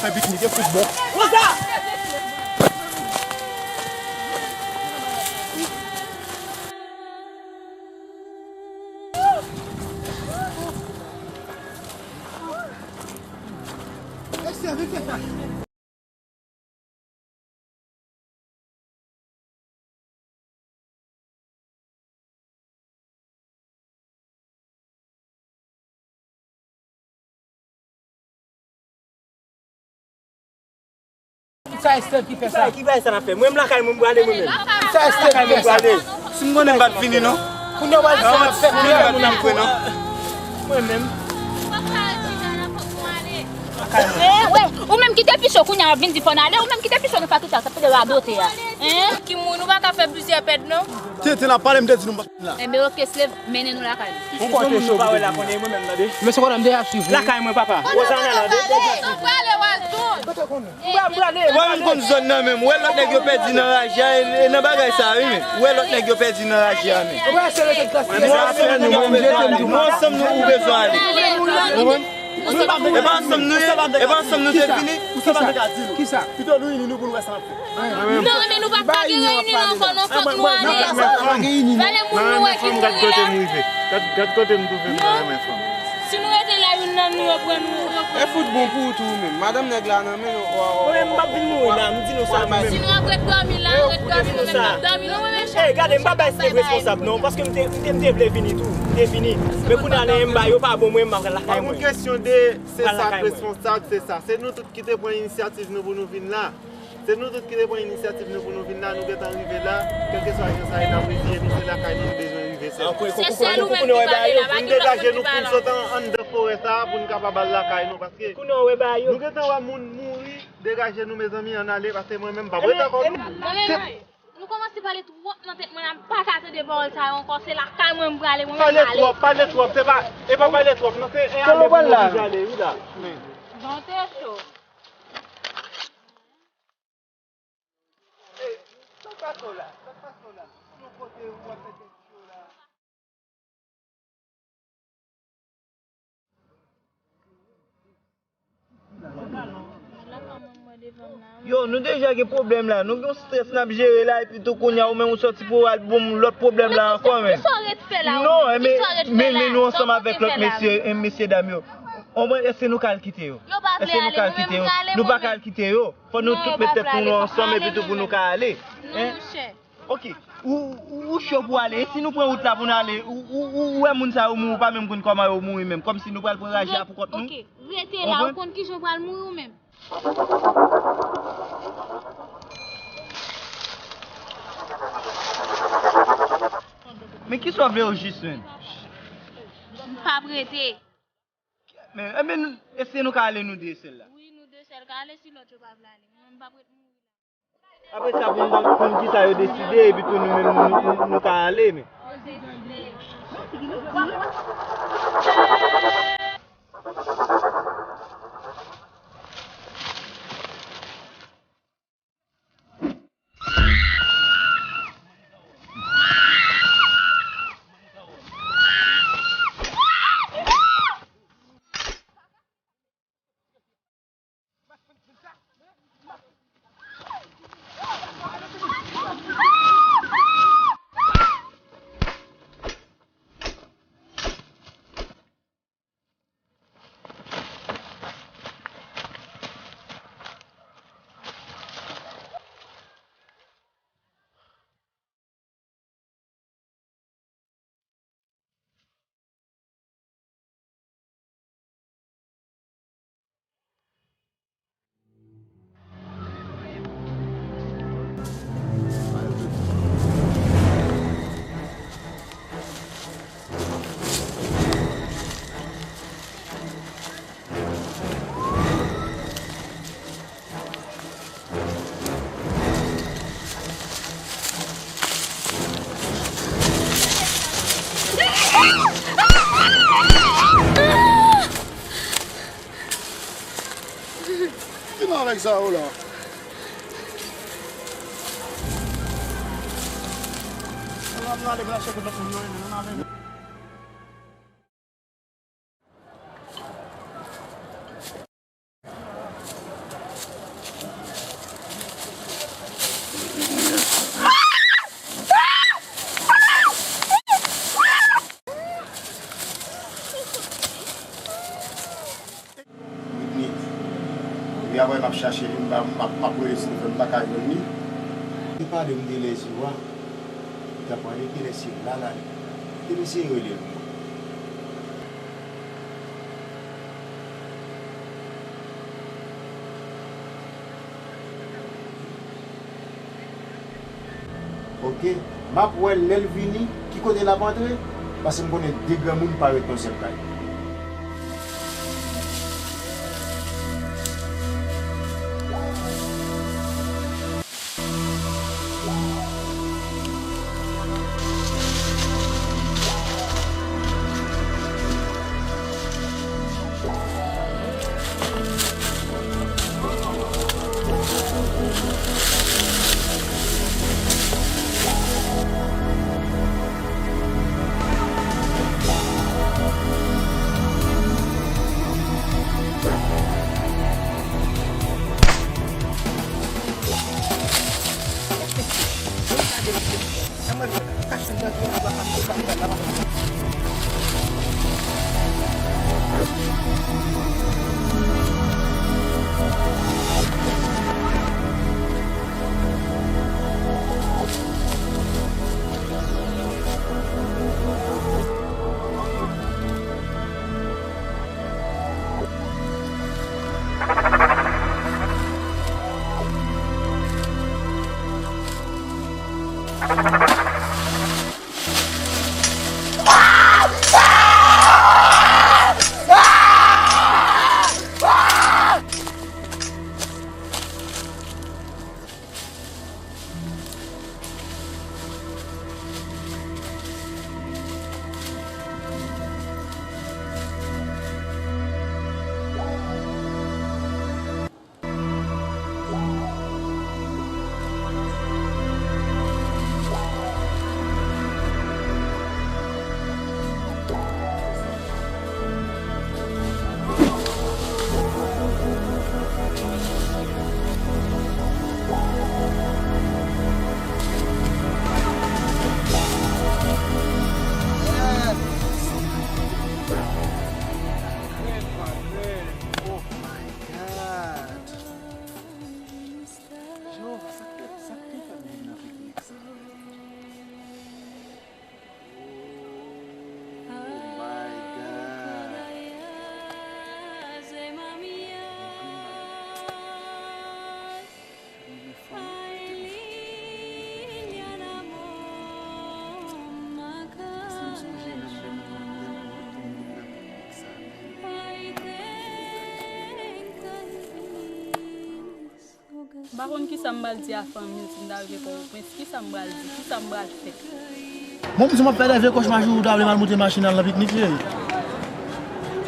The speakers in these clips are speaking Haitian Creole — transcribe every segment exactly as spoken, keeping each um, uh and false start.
Fè piknik, e foutbòl. Rosa! Sa Esther ki fè sa. Ki bagay sa n ap fè? Mwen menm lakay mwen m prale mwen menm. Sa Esther ki fè sa. Si m konnen m pa t vini non. Kounye a w al fè moun ap fè kounya moun ap fè. Mwen menm. Eh, wè, ou menm kite picho kounya w ap vin di fò n ale, ou menm kite picho nou fè tout sa, sa pede radote a. Hein? Ki moun, ou pa ka fè plizyè pèd non. Tenten ap pale, m te di nou m pa t vin la. Enben oke, slave, mennen nou lakay nou. Yon kote nou pa wè la konnen mwen menm tande. Men se konnen m deja swiv. Lakay mwen papa. Wozana la de. Nou prale Walton. Mwen menm konn zòn nan menm. Ou wè lòt nèg yo pèdi nan raje a, e, e nan bagay sa wi men. Ou wè lòt nèg yo pèdi nan raje a men. Mwen se rete klas. Mwen ansanm nou, mwen jete m di mwen ansanm nou ou bezwen ale. Konprann? E pa ansanm nou ye, e pa ansanm nou te vini. Kisa? Kisa? Pito nou ini nou pou nou wè sa n ap fè. Non, men nou pa ka gen reyinyon ankò non, fòk nou ale. Gade moun nou wè ki kouri la. Gad, gad kote m twouve m nan men fanm. Si nou rete la, youn nan nou yo pran nou, yo pran nou. E fout bon pou ou tou ou menm. Madanm nèg la nan men yo. Mwen menm m p ap vin mouri la, m di nou sa mwen menm. Si nou ap ret dòmi la, ret dòmi nou menm n ap dòmi nou mwen menm. Ey, gade, m pa bay slave responsab non, paske m te, m te, m te vle vini tou, m te vini. Men kounye a nan men m ba yo pa bon mwen, m ap pral lakay mwen. Pa yon kesyon de se sa k responsab, se sa. Se nou tout ki te pran inisyativ nou pou nou vin la. Se nou tout ki te pran inisyativ nou pou nou vin la, nou gentan rive la. Kèlkeswa jan sa ye, n ap reziye nou, se lakay nou nou bezwen rive sèl. Se sèl ou menm ki pale la, pa gen lòt moun ki pale ankò. Pou n degaje nou, pou n sot an, anndan forè sa a, pou n kapab al lakay nou, paske nou gentan wè moun mouri, degaje nou, mezanmi, ann ale, paske mwen menm m p ap ret ankò non. Nou kòmanse pale twòp nan tèt mwen la, m pa ka tande pawòl sa yo ankò, se lakay mwen m prale, mwen menm m prale. Pale twòp, pale twòp, se pa, e pa pale twòp non, se ale pou nou oblije ale wi la. Jan w te cho. Ey, sa k pase w la? Sa k pase w la? Yon kote ou ap fè tèt cho la. Yo, nou deja gen pwoblèm la. Nou gen yon strès n ap jere la, epi tou kounye a ou menm ou sòti pou al bon lòt pwoblèm la ankò menm. Kisa w ret fè la ou menm? Non, men, men nou ansanm avèk lòt mesye, mesye dam yo. Konprann, èske nou ka al kite yo? Èske nou ka al kite yo? Nou pa ka al kite yo. Fò nou tout met tèt nou ansanm epi tou pou nou ka ale. Non, monchè. Ok, ou, ou, ou cho pou ale. E si nou pran wout la pou n ale, ou, ou, ou, ou wè moun sa yo mouri, ou pa menm konn kòman yo mouri menm. Kòmsi nou pral pran raje a pou kòt nou. Ok, rete la, ou konn kijan w pral mouri ou menm. Men kisa w vle yo jis menm? M p ap rete. Men, enben, èske nou ka ale nou de sèl la? Wi, nou de sèl ka ale si lòt yo pa vle ale. Mwen, m p ap ret mouri la. Apre sa, pou n, pou n di sa yo deside, epi tou nou menm, nou, nou, nou ka ale, men. Vin avèk sa yo la. Ann ale pou n al chèke lòt moun yo, ann ale. Chache li, m pa, m ap, m ap rele sou telefòn, m pa ka jwenn li. Li pale m de Lèzwa, li t ap rele ki lè se la la. Te m eseye rele l pou mwen. Oke, m ap wè l lè l vini, ki kote l ap antre, paske m konnen de granmoun pa ret nan sèl kay. Jewova, sa k te, sa k te fè moun nan piknik sa? Oh my God. Èske m sonje menm lè m konn lè m konn moun nan piknik sa menm? M pa konn kisa m pral di a fanmi l si m ta rive Pòtoprens. Kisa m pral di? Kisa m pral fè? Bon, m di m ap fè leve kochma jou ou ta vle m al moute machin al nan piknik, cheri.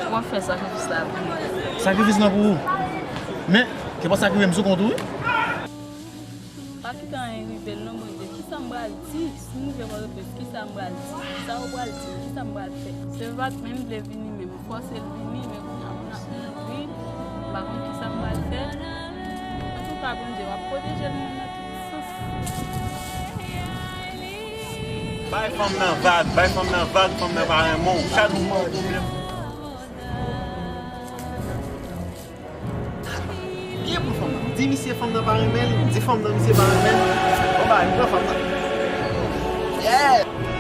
W ap fè sakrifis la pou mwen. Sakrifis lan pou ou. Men, ke pa sakrifye m sou kont ou, wi. Pa kite anyen rive l non, Bondye. Kisa m pral di? Si m rive Pòtoprens, kisa m pral di? Sa yo pral di m? Kisa m pral fè? Se pa t menm vle vini menm. Fòse l vini, men kounye a moun ap mouri. M pa konn kisa m pral fè. Antouka, Bondye w ap pwoteje nou nan tout sans. Bay fanm nan vag, bay fanm nan vag, fanm nan pa renmen w. Chak jou w gen yon pwoblèm. Gen pou fanm nan. Di misye fanm nan pa renmen l, di fanm nan misye pa renmen l. Bon bagay, m pran fanm nan. Yeah!